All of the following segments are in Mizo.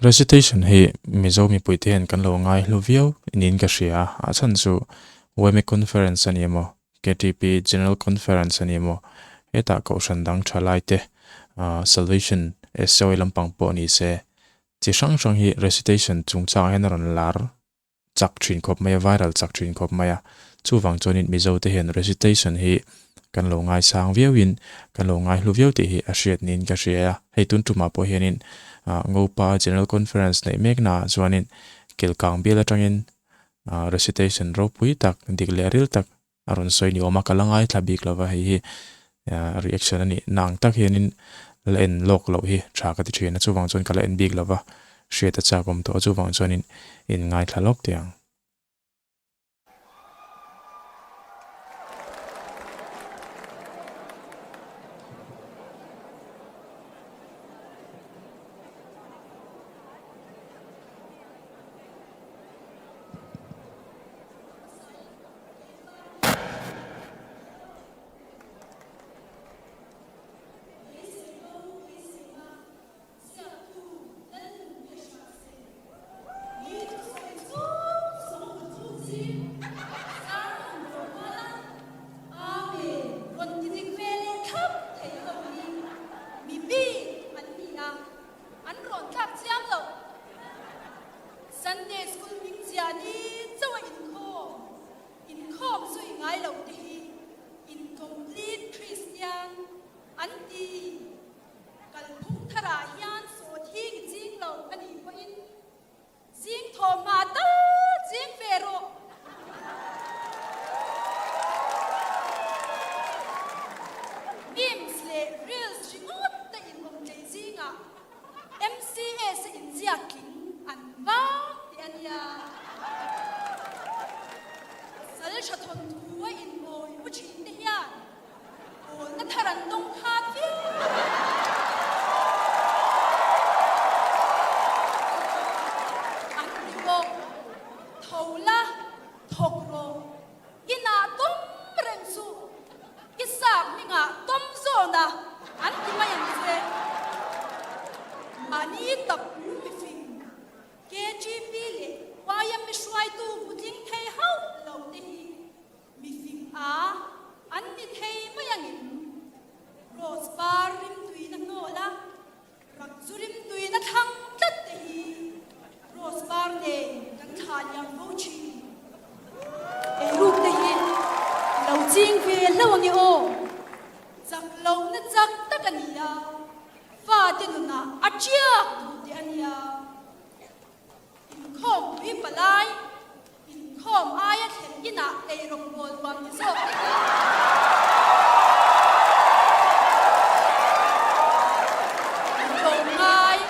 Recitation hi Mizo mipuite hian kan lo ngai hlu viau niin ka hria a, a chhan chu yma Conference a ni emaw, ktp General Conference a ni emaw, hetah kohhran dang tha lai te, Salvation SOA lampang pawh ni se, chi hrang hrang hi recitation chungchangah hian a rawn lar chak thin khawp mai a, viral chak thin khawp mai a. Chuvang chuanin Mizo te hian recitation hi kan lo ngaisang viauin kan lo ngaihlu viau tih hi a hriat niin ka hria a. Hei tun tumah pawh hianin Ngopa General Conference neih meknaah chuanin Kelkang bial atangin recitation ropui tak, dik leh ril tak a rawn sawi ni awm a, ka la ngaithla bik lo va, hei hi reaction a nih na ang tak hianin la en lawk loh hi tha ka ti thin a, chuvang chuan ka la en bik lo va, hriat a chak awm tawh a, chuvang chuanin in ngaithla lawk teh ang. Sunday School hming chiah ni chauh a inkhawm. Inkhawm zui ngai lo te hi incomplete Christian an ti. Kalphung tharah hian sawt hi i ching lo a nih pawhin zing thawmhma tal ching ve rawh. Memes leh reels ringawt te inawm tlei zingah MCS a inziak tling an vang tih a nia. Pasal tha thawnthu a inmawi u thin te hian pawlna thar an dawng khat viau. An ti bawk. Tho la, thawk rawh. Inah tawm reng suh, i sak hmingah tawm zawn a an ti mai ang che. Mahni tap mifing, KGP leh YM hruaitu putling thei hauh lo te hi mifing a an ni thei mai angin Rose par rimtuina hnawl a Rak chu rimtuina thlang tlat te hi Rose par nen kan thlah liam fo thin. Eiruk te hi lo ching ve hlauh ange aw. Chak lohna chak tak a ni a, fate nunah a tiak duh teh a nia. Inkhawm pui palai, inkhawm aia thlen inah eirawngbawl huam ni zawk te hi. Tlawmngai,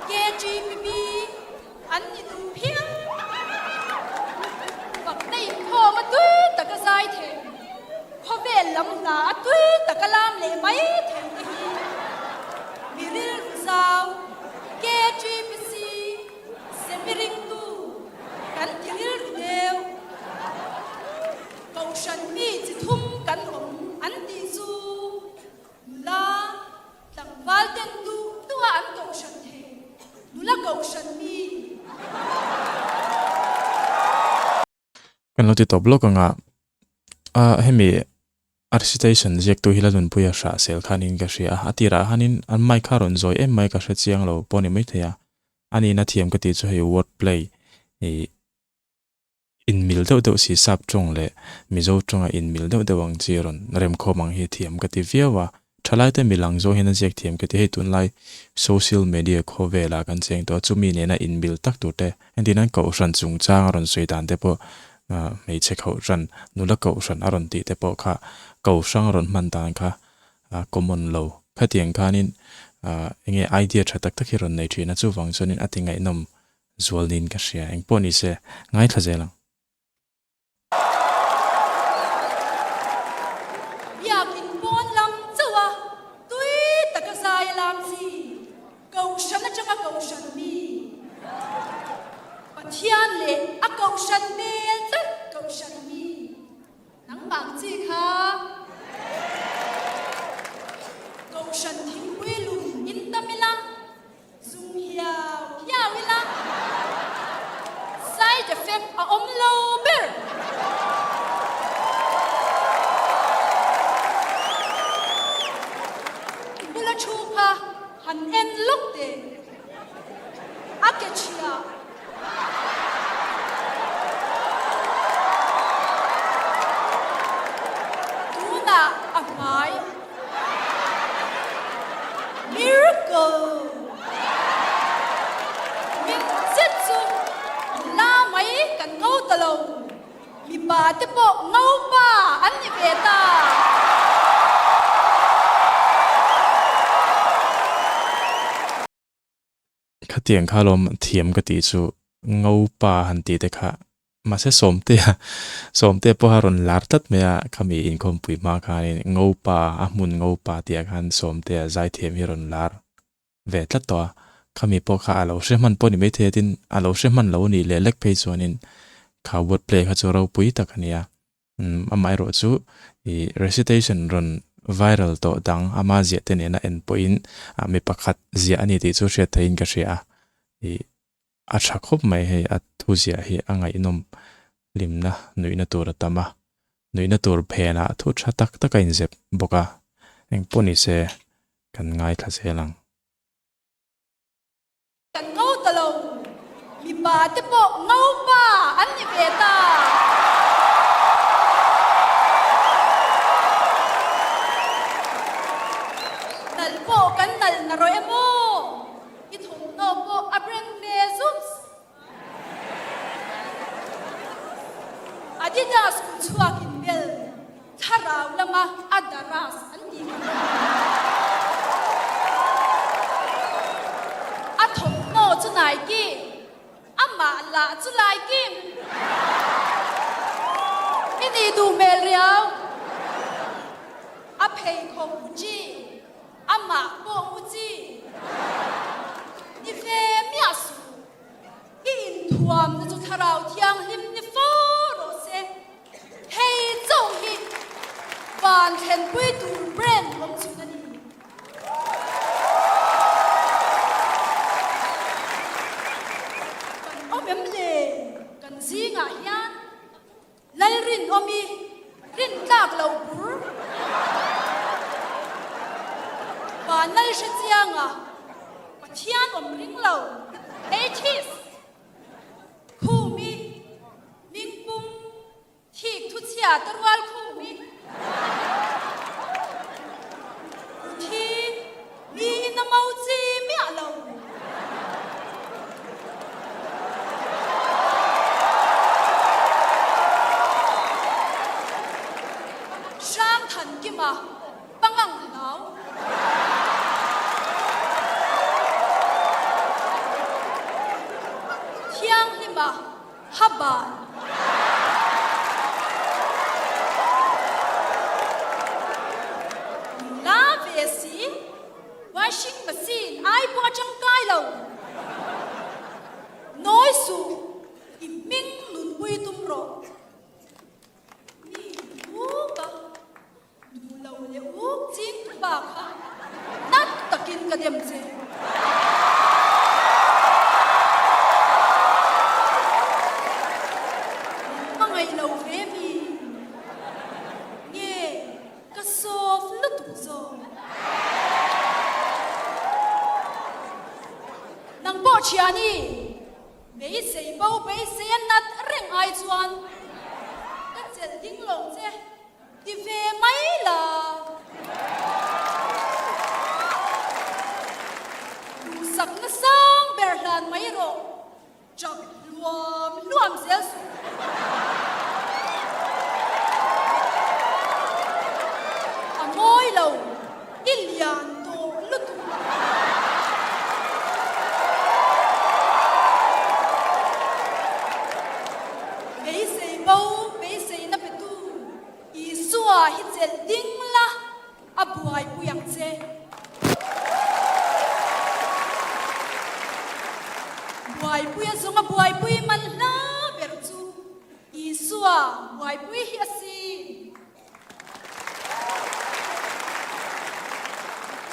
KGPB, an ni duh phian. Fakna inkhawm a tui taka zai thei, khawvel lam hla a tui taka lam leh mai thei te hi mi rilru zau. KGPC Semiringtu kan ti rilru deuh. Kohhran mi chi thum kan awm an tih chu nula tlangval ten duh duh a an kohhran thei nula kohhran mi. Kan lo ti tawp lawk ang a, hemi a recitation ziaktu hi la nunpui a hrah sel khanin ka hria a, a tirah khanin an mic kha rawn zawi em mai ka hre chiang lo pawh a ni maithei a, a nihna thiam ka tih chu hei word play ih inmil deuh deuh si sap tawng leh Mizo tawnga inmil deuh deuh ang chi rawn remkhawm ang hi thiam ka ti viau a. Thalaite milang zawng hian a ziak thiam ka ti. Hei tunlai social media khawvelah kan cheng tawh a, chumi nena inmil tak tur te, entir nan kohhran chungchang a rawn sawi dan te pawh hmeichhe kohhran, nula kohhran a rawn tih te pawh kha ko hrang a rawn hman dan kha common lo. Khatiang khanin enge idea tha tak tak hi rawn nei thin a, chuvang chuanin a ti ngaihnawm zual niin ka hria. Engpawh ni se, ngaithla zel ang. Biakin pawn lam chauh a tui taka zai a lam chi, Kohhran atanga Kohhran mi, Pathian leh a Kohhran hmel tlat Kohhran mi, nangmah ang chi kha Kohhran thingpui lum in tam ila, zung hiau hiau ila. awm lo ber. I bula thu kha han en lawk teh. A ke chhia. Tunah a hmai. Miracle! Min zet chu nula mai kan ngo ta lo, mipa te pawh ngo pa an ni ve ta. Khatiang kha lawm thiam ka tih chu ngopa han tih te kha mahse Sawmtea Sawmtea pawha rawn lar tlat mai a khami inkhawmpui hma khanin ngopa a hmun ngopa tih ah khan Sawmtea zaithiam hi rawn lar ve tlat tawh a khami pawh kha a lo hre hman pawh ni maithei a tin a lo hre hman lo a nih leh lek phei chuanin kha word play kha chu ropui tak a nia. Amaherawh chu ih recitation rawn viral tawh dang ama ziah te nena en pawhin mi pakhat ziah a ni tih chu hriat theihin ka hria a, ih a tha khawp mai hei a thu ziah hi a ngaihnawm hlimna nuihna tur a tam a, nuihna tur phenah thu tha tak tak a inzep bawk a, engpawh ni se kan ngaithla zel ang. Kan ngo ta lo, mipa te pawh ngo pa an ni ve ta. Nalh pawh kan nalh na rawh em aw, i thawmhnaw pawh a brand ve zups. Adidas kut chhuak in bel thlarau lama a daras an tih kha ka hmu. A thawmhnaw chu Nike, amah lah chu Laikim. I nih duh hmel riau. A pheikhawk Gucci. Amah pawh mu chi ni ve miah suh. I inthuamna chu Thlarau Thianghlim ni fo rawh se. Hei chauh hi van thlenpui tur brand awm chhun a ni. Kan awm em le? Kan zingah hian Lalrinawmi rin tlak lo bur. Vanlal hre chianga Pathian awm ring lo, atheist, Khumi, Mingpum, Thik thuchhia te rual Khumi, Ruthi, mi in a mo chi miah lo. Hrang than kima pangang hlau. Thianghlima Haban. Nula ve si. Washing machine ai pawh a tangkai lo. Nawi suh, i hming nunpui tum rawh. Mi uk a, duh lo leh uk ching tu pa kha nat takin ka dem che. Min hmangaih lo ve mi nge? Ka soft lutuk zawk. Nang pawh thiani, beisei bo beisei a nat reng ai chuan ka chelh ding lo che ti ve mai la. Duhsakna sang ber hlan mai rawh. Chak hluam hluam zel suh. A mawi lo, i lian tawh lutuk. Beisei bo, beiseina petu Isua hi chelh ding la. A buaipui ang che. Buaipui a zawng a buaipui man hla ber chu Isua buaipui hi a si.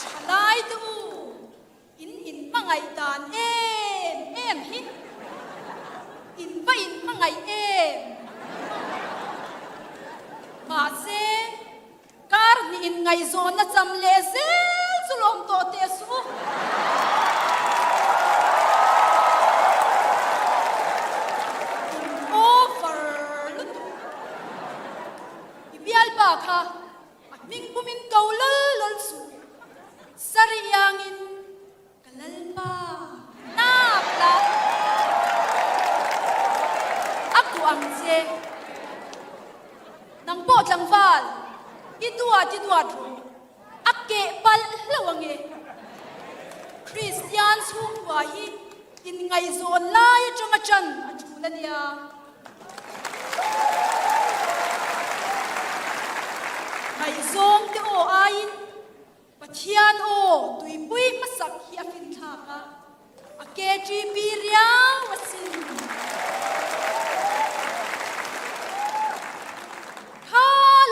Thalai te u, in inhmangaih dan em em hi. In va inhmangaih em? inngaihzawnna cham leh zel chu lawm tawh teh suh u. In over lutuk. I bialpa kha a hming pumin ko lal lal suh. Sari iangin Ka Lalpa hnap la, a kuah ang che. Nang pawh tlangval, i duat i duat rawh, a keh palh hlauh ang e. Kristian chhungkua hi inngaihzawn lai atanga ṭan a ṭul a nia. Ngaihzawng te aw aiin Pathian aw tuipui hmasak hi a finthlak a, a KTP riau a sin. Kha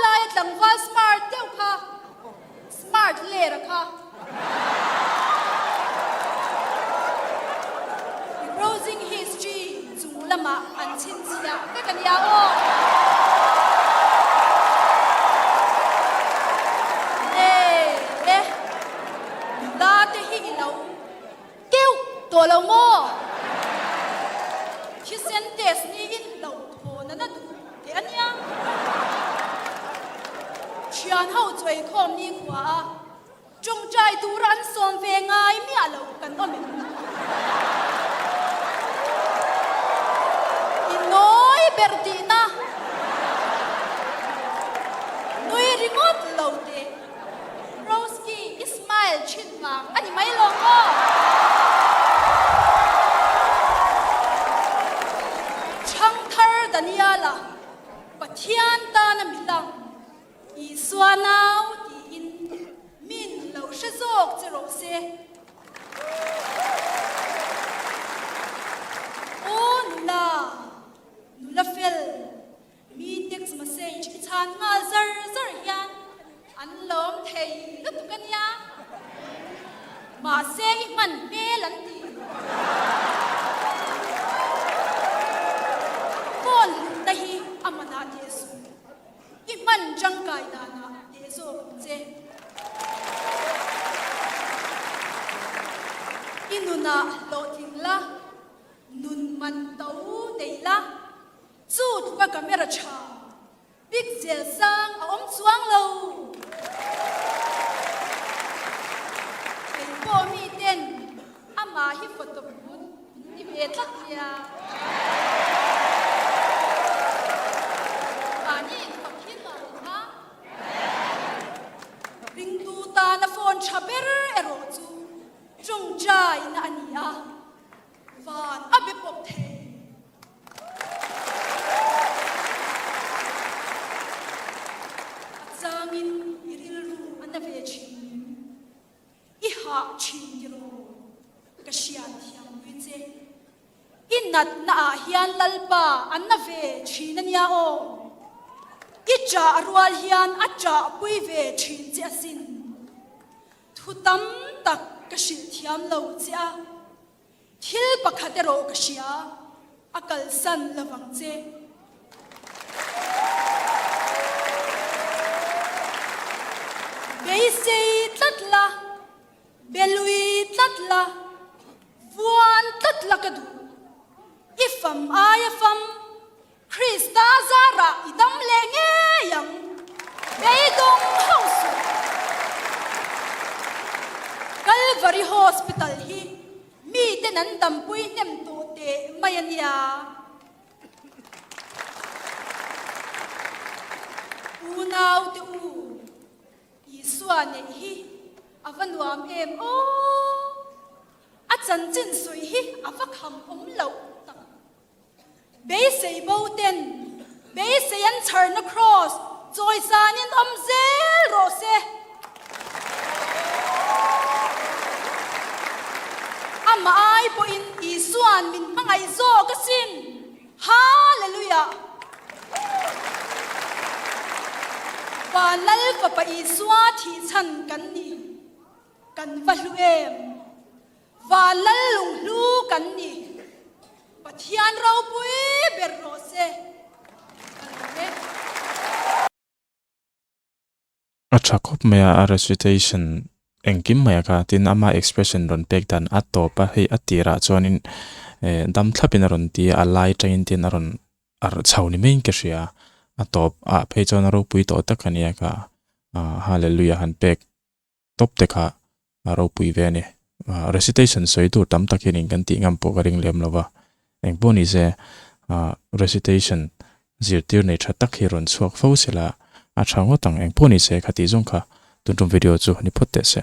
laia tlangval smart deuh kha, smart ler a kha. I browsing history chung lamah an chhinchhiah vek a nia aw. Le le, nula te hi i lo keuh tawh lo maw? Thisen test niin lo thawn a na duh teh a nia. Thian ho chu eikhawm ni khua a. Tawngtai tura an sawm ve ngai miah lo kan awm em? I nawi ber tihna nui ringawt lo teh. Roski i smile thin vang a ni mai lo maw? Thangthar Daniela Pathian tana milang Isua nau tiin min lo hre zawk che rawh se. Aw nula, nula fel, mi text message i chhan nghal zar zar hian an lawm thei lutuk a nia. Mahse i hman hmel an ti. Phone hlutna hi a manah teh suh. I hman tangkai danah teh zawk ang che. I nunah hlawhtling la, nun man to nei la, chu tluka camera tha pixel sang a awm chuang lo. Kei pawh mi ten amah hi photo booth min ti ve tlat nia. Mahni infak hi nuam kha. Ringtu tana phone tha ber erawh chu tawngtaina a ni a, van a be pawp thei. A changin i rilru a na ve thin. I hah thin tiraw? Ka hriat thiam pui che. I natna ah hian Lalpa a na ve thin a nia aw. I ṭah rual hian a ṭah pui ve thin che asin. Thu tam tak ka hrilh thiam lo che a. Thil pakhat erawh ka hria, a kalsan lovang che. Beisei tlat la, belui tlat la, vuan tlat la ka duh. I fam aia fam, Krista zarah i dam leh ngei ang. Beidawng hauh suh. Calvary Hospital hi miten an dampui hnem tawh teh mai a nia. Unaute u, Isua neih hi a va nuam em aw! A chanchin sawi hi a va kham awm loh tak. Beisei bo ten beisei an chharna kraws chawisanin awm zel rawh se. Amah ai pawhin Isua'n min hmangaih zawk asin. Hallelujah! Van Lal Fapa Isua thihchhan kan ni. Kan va hlu em? Van Lal lunghlu kan ni. Pathian ropui ber rawh se. Ka lawm e. A tha khawp mai a, a recitation engkim mai a kha, tin ama expression rawn pek dan a tawp a, hei a tirah chuanin eh dam thlapin a rawn ti a, a lai tangin tin a rawn arh chho ni maiin ka hria, a tawp ah phei chuan a ropui tawh tak a nia kha, ah hallelujah han pek tawp te kha a ropui ve a ni. Recitation sawi tur tam tak hianin kan tih ngam pawh ka ring lem lo va, engpawh ni se recitation zirtir nei tha tak hi rawn chhuak fo sela a tha ngawt ang, engpawh ni se kha tih zawng kha tun tum video chu ni phawt teh se.